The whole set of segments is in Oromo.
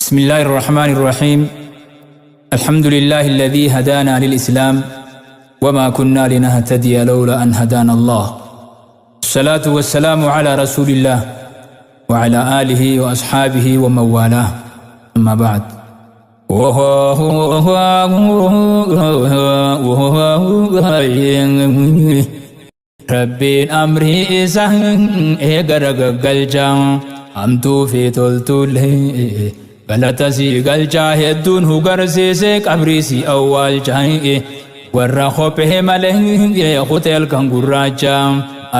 بسم الله الرحمن الرحيم. الحمد لله الذي هدانا للإسلام وما كنا لنهتدي لولا أن هدانا الله. الصلاة والسلام على رسول الله وعلى آله وأصحابه ومن والاه. أما بعد. Rabbiin amrii isaa eega ragaggalchaa hamtuu fi toltuullee galata sii galchaa hedduun hugarsiisee qabrii sii awwaalchaa warra kophee malee kuteel kan gurraachaa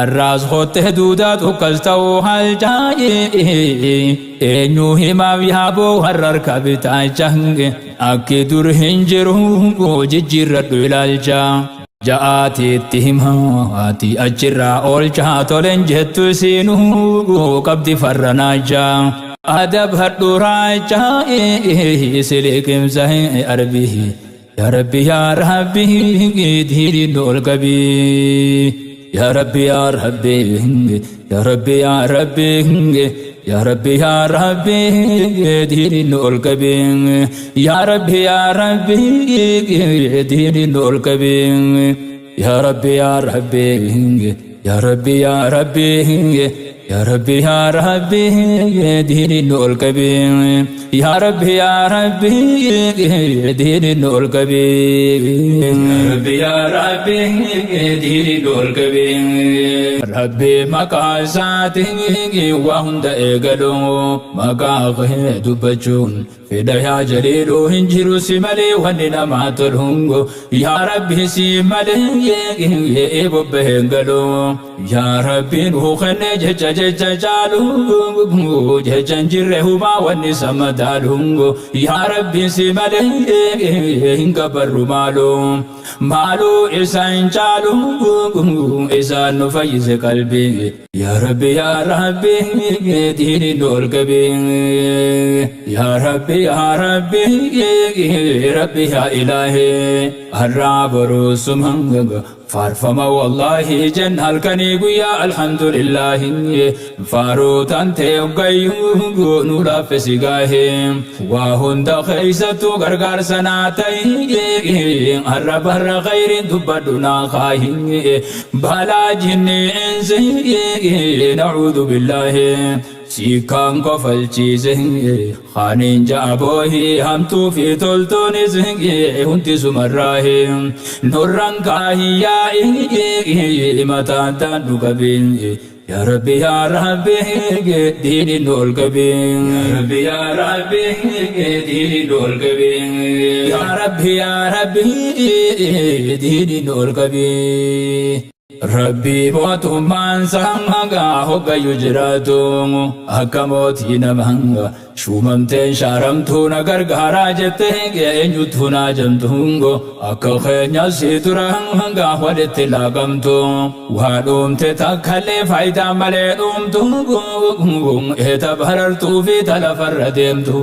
arraas kottee duudaa tukkas ta'uu halchaa eenyu himaaf yaaboo warra harka bitaachaa akki dur hin jiru jijjiirradhu ilaalchaa. Ja'aatiitti himaati achirraa oolchaa tolen jettu isiinuu qabdi farra naachaa. Adab hadhuuraachaa siliqimsa arbii. Yaa Rabbi yaa Rabbi diiniin ol qabii. Yaa Rabbi yaa Rabbi yaa Rabbi yaa Rabbi yaa Rabbi yaa Rabbi diiniin ol qabii. Yaa Rabbi yaa Rabbi diiniin ol qabii. Yaa Rabbi yaa Rabbi yaa Rabbi yaa Rabbi yaa Rabbi yaa Rabbi diiniin ol qabii. Yaa Rabbi yaa Rabbi diiniin ol qabii. Yaa Rabbi yaa Rabbi diiniin ol qabii. Rabbi maqaa isaatiin waa hunda eegalu maqaa kee dubbachuun fedha yaa jaliiluu hin jiru si malee wanni namaa tolu yaa Rabbi si malee bobbaheen galu yaa Rabbi nuu kenne jecha jecha caalu jecha hin jirre humaa wanni sama taalu yaa Rabbi si malee hin gabbarru maalu maaluu isaan caalu isaan nu fayyise qalbii yaa Rabbi yaa Rabbi diiniin ol qabii yaa Rabbi yaa Rabbi Rabbi yaa Ilaahi har'aa boruu suma faarfama wallaahi jenna halkanii guyyaa alhamdulillaahi faaruu tantee hoggayyuu nu laaffisi gaahee waa hunda keessattuu gargaarsa naa ta'i har'a barra khayriin dubbadhu naa kaahi balaa jinni insi na'uudhu billaahi siikaan kofalchiise khaniin ja'a boohi hamtuu fi toltuunis hundi sumarraahi nurran kaahiyaa'i mataan taan dhugabiin yaa Rabbi yaa Rabbi diiniin ol qabii yaa Rabbi yaa Rabbi diiniin ol qabii yaa Rabbi yaa Rabbi diiniin ol qabii. Rabbi mootummaan isaa hoggayyuu jiraatu akka mootii nama shuumamteen shaaramtuu na gargaaraa jettee eenyutu naa jamtu akka keenya si tura hanga walitti laaqamtu waa dhuumte takkallee faayidaa malee dhuumtu eeta barartuu fi talafarra deemtu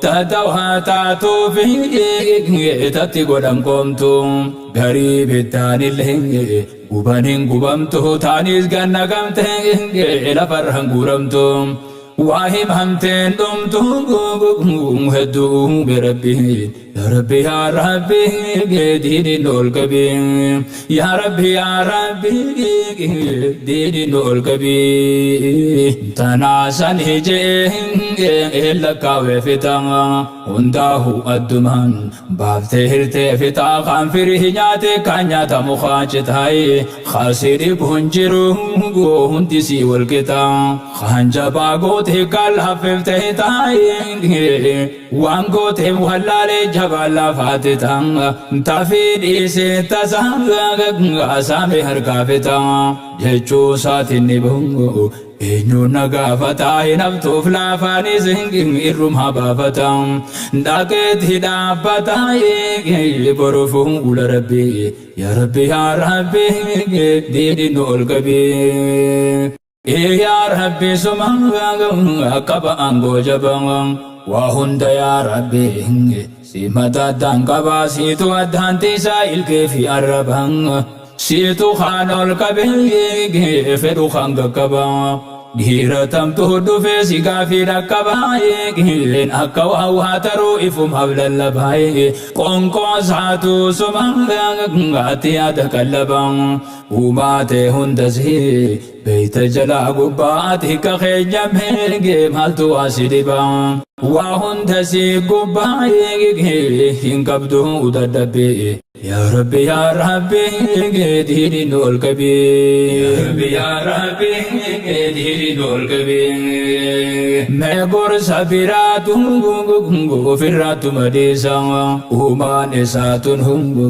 tatawaa taatuu fi eetatti godhan qoomtu garii bittaanillee gubaniin gubamtu taanis ganna gamte lafarraan guuramtu waa himamteen dhumtu hedduu rabbi yaa Rabbi yaa Rabbi diiniin ol qabii yaa Rabbi yaa Rabbi diiniin ol qabii tanaasan hijee lakkaawee fixa hundaahu addumaan baaftee hirtee fixaa kan firii nyaate kan nyaatamu kaacitaay khasiri kun jiru hundi sii wal qixa kan jabaa goote kan laffiftee taa'e waan gooteef wallaalee jabaa lafaate ta'a tafii dhiisee tasaa saame harkaa fixa jechuu isaatiin ni bu'u eenyu na gaafataa hin haftuuf laafaanis irrumaa baafata dhaqeetti dhaabbataa boruuf ula Rabbi yaa Rabbi yaa Rabbi diiniin ol qabii. Yaa Rabbi suma qaba aangoo jabaa waa hunda yaa Rabbi si mata addaan qabaa siitu addaan tiisaa ilkee fi arrabaa siitu kaan ol qabee fedhu kan qaqqabaa. Dhiira tamtu dhufee si gaafii dhaqqabaa akka waa waa taruu ifumaaf lallabaa qoonqoo saatu suma ati yaada qallabaa uumaa ta'e hundas beeyta jalaa gubbaa ati ka keenya meegee maaltu waa si dhibaa waa hunda si gubbaa hin qabdu dadhabbii yaa Rabbi yaa Rabbi diini ol qabi yaa Rabbi diini ol qabi mee gorsa biraatu ofirraatu madiisa uumaan isaatun hungu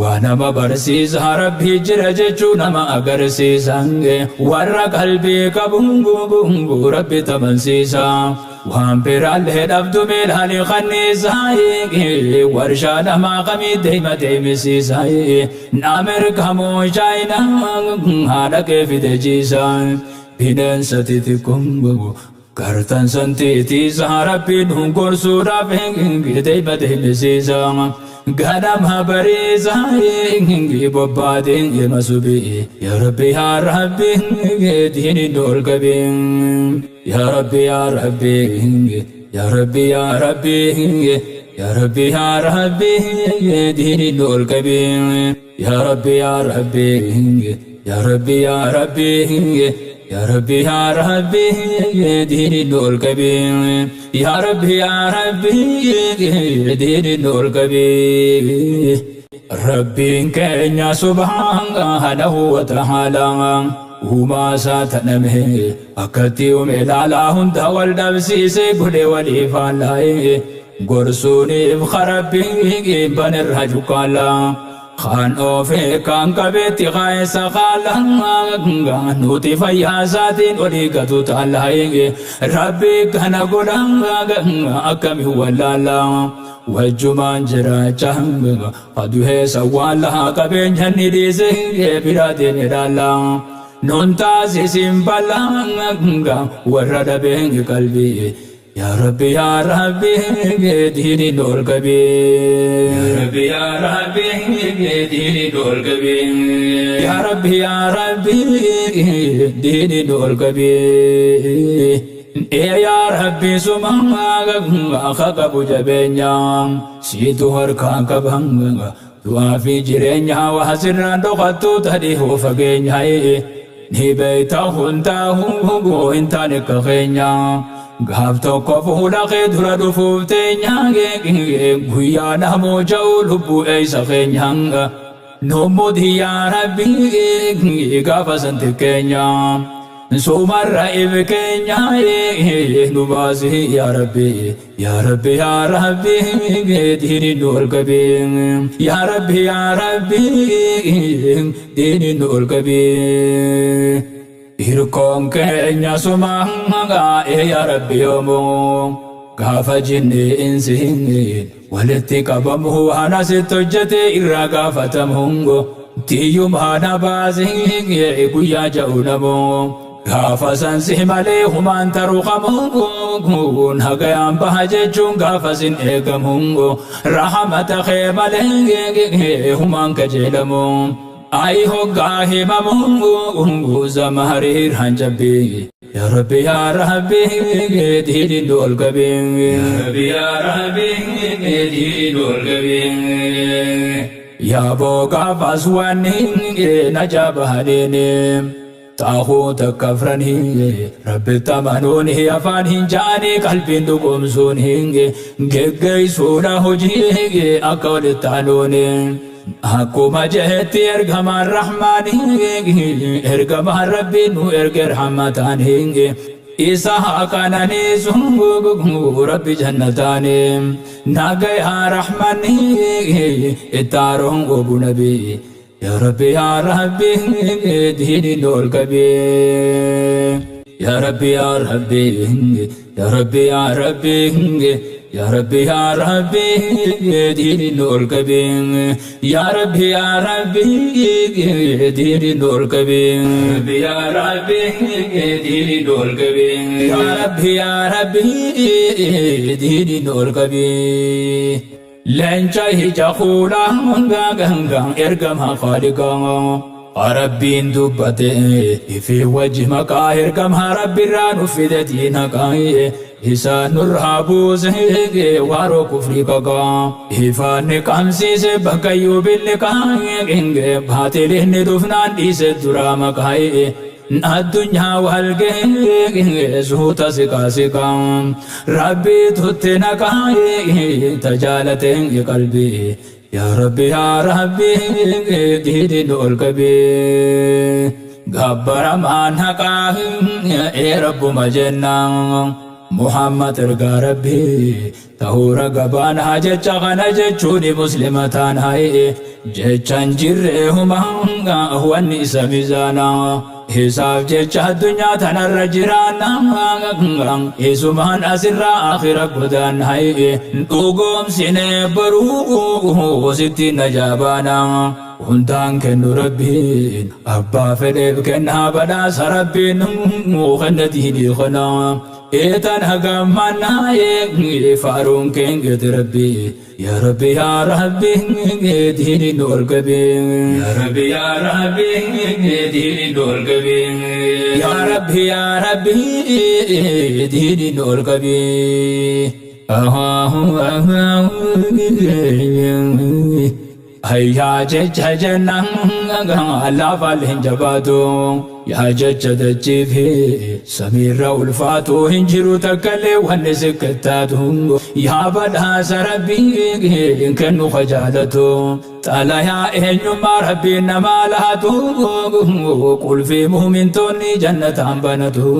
waa nama barsiisa Rabbi jira jechuu nama agarsiisa warra qalbii qabu Rabbi tamansiisa waan biraallee dhabdu miilaani kanniisaa warshaa namaa kamii deema deemisiisa Ameerikaa moo Chaayinaa haadha kee fide jiisa bineensa xixiqqoo gartan santiitiisa Rabbiin nu gorsuudhaaf deema deemisiisa ganama bariisa bobbaadeen deema subii yaa Rabbi yaa Rabbi diini ol qabi yaa Rabbi yaa Rabbi yaa Rabbi yaa Rabbi yaa Rabbi yaa Rabbi diini ol qabi yaa Rabbi yaa Rabbi yaa Rabbi yaa Rabbi yaa Rabbi yaa Rabbi diini ol qabi yaa Rabbi yaa Rabbi diini ol qabi Rabbiin keenya subhaanahu wa ta'ala uumaa isaa taname akkatti uume ilaalaa hunda wal dhabsiise godhe walii faallaaye gorsuuniif karabbii banirra cuqqaalaa kaan oofee kaan qabeetti kaayessa kaala nuti fayyaa isaatiin olii gatu taalaayee Rabbi kana godha akkami wallaala wajjumaan jiraacha aduhee sawwaala qabeenya ni dhiise biraa deeme dhaala nun taasisin balaa warra dhabeen qalbii yaa Rabbi yaa Rabbi diini ol qabi yaa Rabbi yaa Rabbi diini ol qabi yaa Rabbi yaa Rabbi diini ol qabi ee yaa Rabbi suma akka qabu jabeenya siitu harkaan qaban du'aa fi jireenya waa sirraan dhokattu tadhii fageenya ni beeyta hundaa hin taane akka keenya gaaf tokko fuula kee dura dhufuuf teenya guyyaa namoo ja'u lubbuu eessa keenya nummudi yaa Rabbi gaafa san xiqqeenya sumarra if keenya nu baasi yaa Rabbi yaa Rabbi yaa Rabbi diini nu ol qabi yaa Rabbi yaa Rabbi diini nu ol qabi Hirkoon keenya suma yaa Rabbi yoomuu gaafa jinni insi walitti qabamu waan asitti hojjete irraa gaafatamu tiyyumaa na baasi guyyaa ja'u namu gaafa sansi malee humaan taruu qabu nagayaan baha jechuun gaafa sin eegamu rahamata kee malee humaan kajeelamu ay hoggaa himamu zamahariir hanjabbii yaa Rabbi yaa Rabbi diini ol qabi yaa Rabbi yaa Rabbi diini ol qabi yaa boogaafas waan najaa bahaniini xaahuuta kafranii Rabbi tamanuuni afaan hin jaanii qalbiin dhugoomsuun geggeessuudha hojii akka walitti aanuuni akkuma jehetti ergamaan rahmaanii ergamaan Rabbiin nu erge rahmataanii isa haa qananiisu Rabbi jannataanii nagayaa rahmanii ittaaroon gobu nabii yaa Rabbi yaa Rabbi diini ol qabi yaa Rabbi yaa Rabbi yaa Rabbi yaa Rabbi yaa Rabbi yaa Rabbi diini ol qabi yaa Rabbi yaa Rabbi diini ol qabi yaa Rabbi diini ol qabi yaa Rabbi yaa Rabbi diini ol qabi Leenca ija kuulaa ergama khaaliqaa Rabbiin dubbate ifii wajji maqaa ergamaa Rabbirraa nu fide diina qaa'ee isaan nurraa buuse waaroo kufrii qaqaa ifaan ni qabsiise bakkayyuu billi qaa'ee baatiliin dhufnaan dhiise duraa maqaa'ee addunyaa wal ga'ee suuta siqaa siqaa Rabbii tutti naqaa'ee tajaalatee qalbii yaa Rabbi yaa Rabbi diini nu ol qabee gabbaramaan haqaa ee Rabbuma jennaa Muhammad ergaa Rabbii ta'uura gabaan haa jecha kana jechuuni muslima taan haa'e jechan jirree humaa wanni isa mizaanaa isaaf jecha addunyaa tanarra jiraanna isumaan asirraa akhira godaan haa'e dhugoomsine baruu sitti najaabaana hundaan kennu Rabbiin abbaa fedheef kennaa badhaasa Rabbiin kenna diinii kana eetan hagammanaa faaruun keengete Rabbii yaa Rabbi yaa Rabbi diini nu ol qabee yaa Rabbi yaa Rabbi diini nu ol qabee yaa Rabbi yaa Rabbi diini nu ol qabee Hayyaa jecha jennaan laafaan hin jabaatu yaa jecha dachii fi samiirra ulfaatu hin jiru takkallee wanni siqqittaatu yaa badhaasa Rabbii kennu kajaalatu xalayaa eenyummaa Rabbiin namaa laatu qulfii muumintoonni jannataan banatu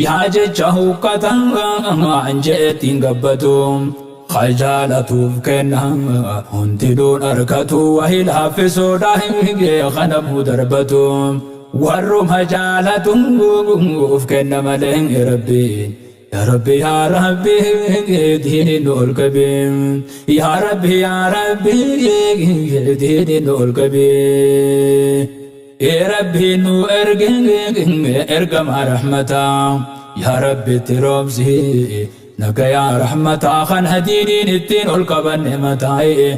yaa jecha huqqataa je'ettiin gabbatu. Khajaalatuuf kenna hundinuun arkatu wahi laaffisuudha kanamuu darbatu warruma jaalatuuf kenna malee Rabbiin yaa Rabbi yaa Rabbi diini nu ol qabee yaa Rabbi yaa Rabbi diini nu ol qabee ee Rabbi nu erge ergama rahmataa yaa Rabbi itti roobsi nagayaa rahmataa kan hadiiniin ittiin ol qabanne mataa'e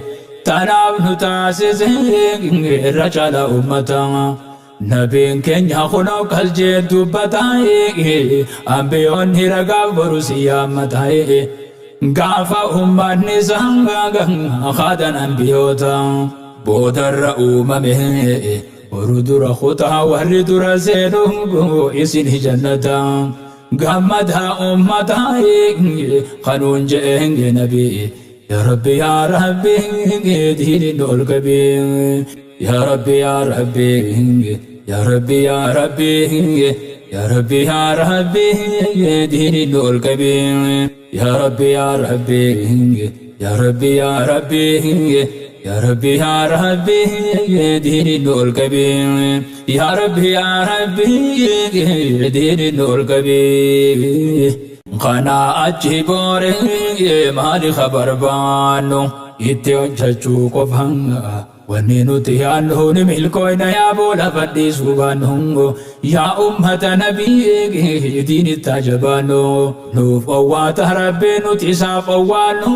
tanaaf nu taasise irra caala ummataa nabiin keenya kunoo akkas jee dubbataa'e ambiyoonni ragaaf boru si yaammataa'e gaafa ummanni isaa haadan ambiyoota boodarra uumame boru dura kutaa warri dura seenu isin jannataa gammadaa ummataa kanuun je'een nabii yaa Rabbi yaa Rabbi diini nu ol qabee yaa Rabbi yaa Rabbi yaa Rabbi yaa Rabbi yaa Rabbi yaa Rabbi diini nu ol qabee yaa Rabbi yaa Rabbi yaa Rabbi yaa Rabbi yaa Rabbi yaa Rabbi diini nu ol qabee yaa Rabbi yaa Rabbi diini nu ol qabee kanaa achi boore maali barbaannu itti hojjechuu qofa wanni nuti yaannu ni milkooyna yaa boola fadhiisuu baannu yaa ummata nabii diinitti ajabaannu nuuf owwaata Rabbii nuti isaaf owwaannu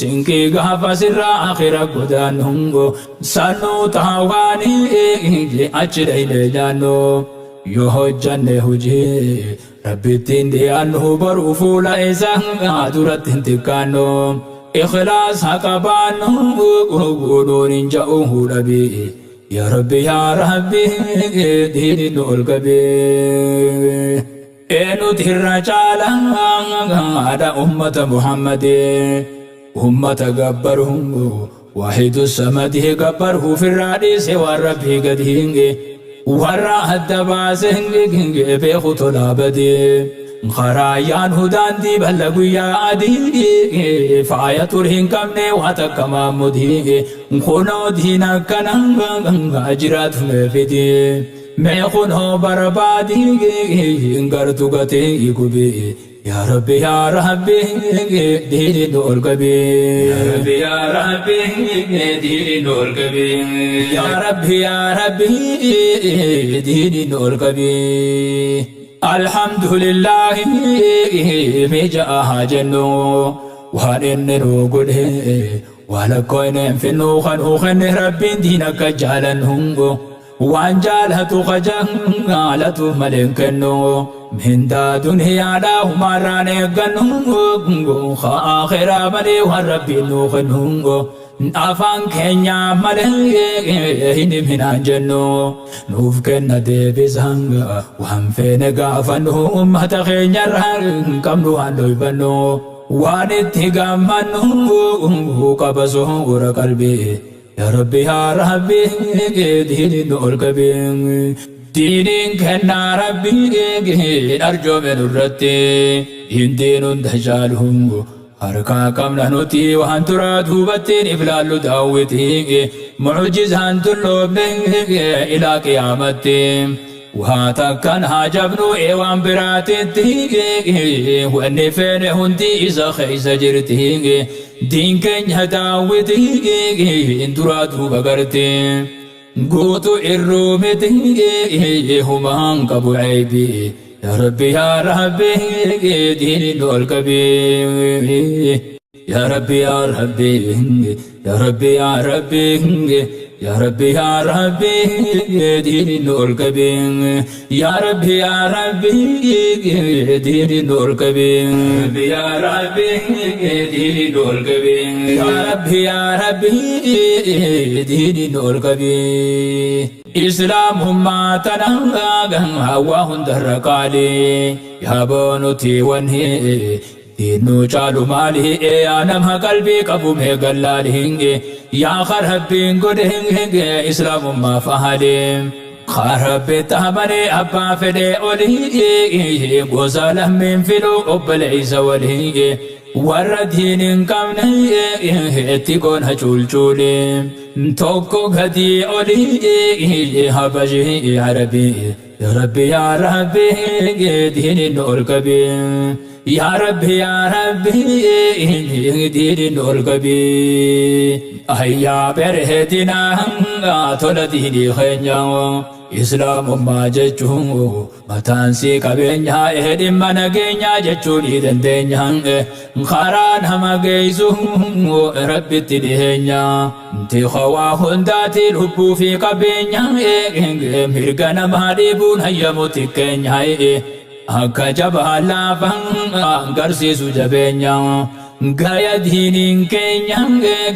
sinqii gaafa sirraa akhira godaannu sannuu taawaanii achi dhaylee nyaannu yoo hojjanne hojii Rabbittiin dhiyaannu boruu fuula isaa duratti hin xiqqaannu ikhlaas haqa baannu nuun hin ja'u dhabii yaa Rabbi yaa Rabbi diini nu ol qabee eenyutu irra caala haadha ummata Muhammadee ummata gabbaru waahidu samadii gabbaru ofirraa dhiise waan Rabbii gadi hinge warra adda baase beeku tolaa badee karaayaan hudaandii balla guyyaa adii faaya tur hin qabne waa takka maammudii kunoo diin akkana jiraatu mee fidii mee kunoo barbaadii hin gartu gatii gubii yaa Rabbi yaa Rabbi diini nu ol qabee yaa Rabbi yaa Rabbi diini nu ol qabee yaa Rabbi yaa Rabbi diini nu ol qabee alhamdulillahi mija'a haa jennu waan inni nu godhe waan lakkoofne hin finnu kan uu kenne Rabbiin diin akka jaalannu. Waan jaalatu kajaalatu malee hin kennu. Mindaa duniyaadhaa humaarraan eeggannu. Akhiraa malee waan rabbiin nuu kennu. Afaan keenyaa malee hin himinaan jennu. Nuuf kenna deebisaan waan feene gaafannu. Ummata keenyarraa hin qabnu waan dhoyfannu. Waan itti gammannu qaba soora qalbii. Yaa Rabbi yaa Rabbi diiniin nu ol qabi. Diiniin kennaa Rabbii arjoome nurratti. Diin hunda caalu harkaa qabna nuti waan turaa duubattiin iflaallu daawwiti. Mucjizaan tulloofne ilaa qiyaamatti. Waa takkan haa jabnu ee waan biraatitti. Wanni feene hundi isa keessa jirti. Diin keenya daawwiti duraa duuba garte. Guutu irruu miti humaan qabu ceebi. Yaa Rabbi yaa Rabbi diiniin nu ol qabi. Yaa Rabbi yaa Rabbi yaa Rabbi yaa Rabbi yaa Rabbi yaa Rabbi diiniin nu ol qabi. Yaa Rabbi yaa Rabbi diiniin nu ol qabi. Yaa Rabbi diiniin nu ol qabi. Yaa Rabbi yaa Rabbi diiniin nu ol qabi. Islaamummaa tana hawaa hundarra qaali. Yaa boonuti wanni diinuu caalu maali? Yaa nama qalbii qabu mee gallaali. Yaa rabbiin godhe islaamummaaf ahali. Rabbi taamanii abbaa fedhee olii gosa lammiin filuu obboleessa walii. Warra diin hin qabne itti goona cuulcuuli. Tokko gadii olii habashii arabii. Yaa Rabbi yaa Rabbi diiniin nu ol qabi. Yaa Rabbi yaa Rabbi diiniin nu ol qabi. Ayyaa bareedinaa tola diinii keenya. Islaamummaa jechuun mataan sii qabeenyaa dhimma nageenyaa jechuu ni dandeenya. Karaa nama geessu rabbitti dhiheenya. Tikhawaa hundaati lubbuu fi qabeenya. Mirga namaa dhiibuun hayyamu xiqqeenya. Akka jabaa laafaan garsiisu jabeenya. Gaya diiniin keenya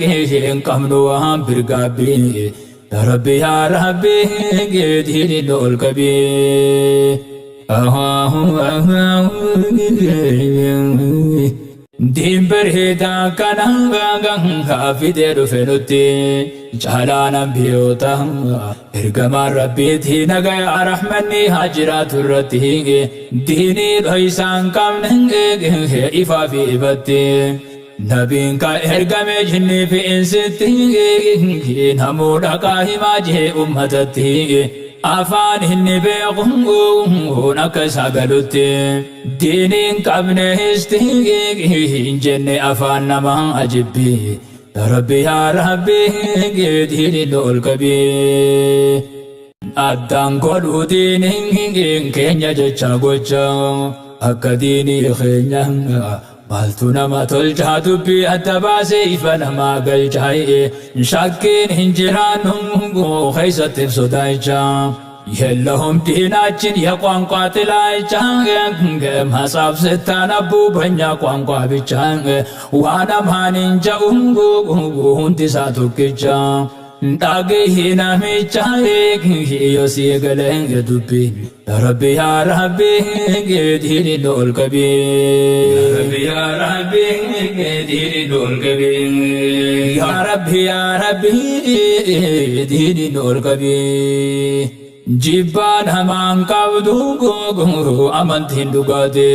hin qabnu waan birgaabbii. Yaa Rabbi yaa Rabbi diiniin nu ol qabi. Diin bareedaa kana fidee dhufe nutti caalaan ambiyoota ergamaan rabbiitti nagaya rahmanni haa jiraatu irratti diinii dhoysaan qabne ifaa fi ifatti. Nabiin ka ergame jinnii fi insitti namuu dhaqaa himaa jee ummatatti afaan inni beeku akka isaa galutti diiniin qabne histi hin jenne afaan namaa ajibbi. Yaa Rabbi yaa Rabbi diiniin nu ol qabi. Addaan godhuu diiniin keenya jecha gocha akka diinii keenya maaltu nama tolchaa dubbii adda baasee ifa namaa galchaa shakkiin hin jiraannu keessatti sodaachaa. የለውም ዲናችን የቋንቋ ጥላቻ መጽሐፍ ስታነቡ በእኛ ቋንቋ ብቻ ዋናማን እንጀኡ ሁንዲሳ tokkicha dhagahi namicha yoo si galee dubbi. Yaa Rabbi yaa Rabbi diiniin nu ol qabi. Yaa Rabbi diiniin nu ol qabi. Yaa Rabbi yaa Rabbi diiniin nu ol qabi. Jibbaan hamaan qabdu amantiin dhugaate.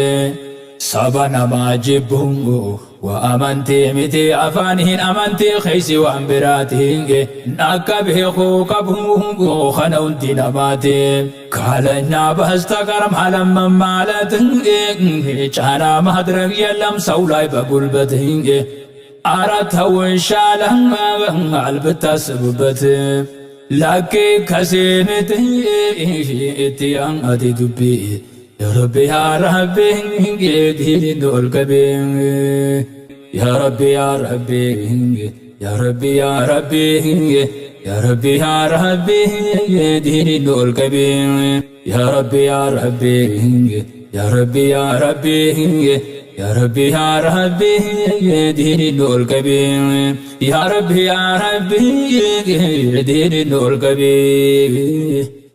Saba namaa jibbuun waa amantii miti afaaniin amantii keessa waan biraatiin akka beekuu qabu kana hundi namaati. ካለኛ በስተቀር ማለመን ማለት ጫና ማድረግ የለም ሰው ላይ በጉልበት። ኧረ ተው ይሻላል ብታስቡበት። ላኪ ከሲምት itti ati dubbi. Yaa Rabbi yaa Rabbi diiniin nu ol qabi. Yaa Rabbi yaa Rabbi yaa Rabbi yaa Rabbi. Yaa Rabbi yaa Rabbi diini nu ol qabi. Yaa Rabbi yaa Rabbi yaa Rabbi yaa Rabbi yaa Rabbi yaa Rabbi diini nu ol qabi. Yaa Rabbi yaa Rabbi diini nu ol qabi.